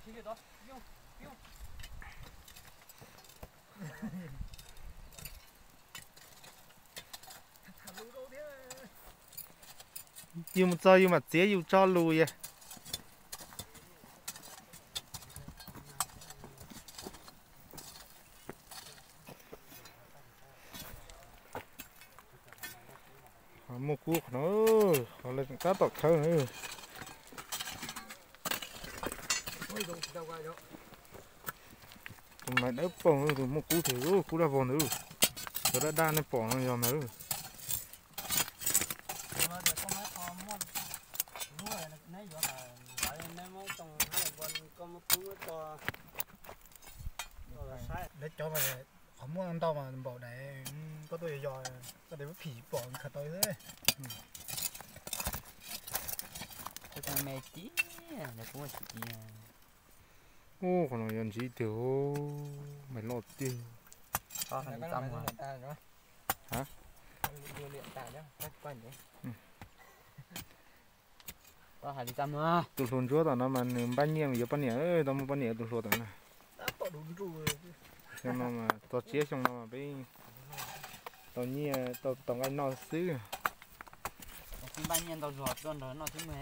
Yus mus txog yus mam txiav yus tso lus yom. Muaj kub qhov no, qhov lawv tab tom khawb na. Tus mas dawb paug, tus muaj kub tiag, kub daj vog ntawd. Cov daj daj nej pom no yog ntawd. Lawv cov mas qhov muaj ntau mas npaum daim, koj tuaj yos yos, koj daim lub phim pom khaws tau xwb. Me ti, lawv kuj tsis ti. Ub, qhov no yog ntsib tiag, mais loj tiag. Tus hluas ntsuab tom no mas nws npaj nyiaj yuav poj niam, tau muaj poj niam tus hluas tom no. Xyoo no mas txog tsiab xyoo no mas peb tau nyiaj tau nqaij noj xwb. Npaj nyiaj ntau zog tuaj nrog noj thiab mus.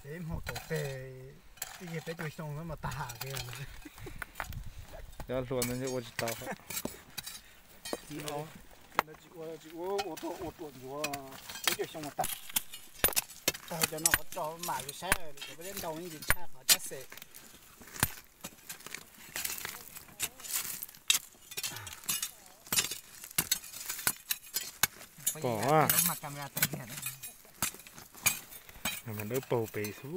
Ib hmo kaum peg, ib yig peb caug xyoo mas tag kiag. Cov hluas no ua tsis tau. Tsis ua, tsis ua, ua tuaj ua ruam ntsuav peb caug xyoo mas tag. Tag cov no qhov tso mam yus saib, cov peb ntau ntsis tshaj qhov cab xes. Pom, mas dawb paug pem xwb.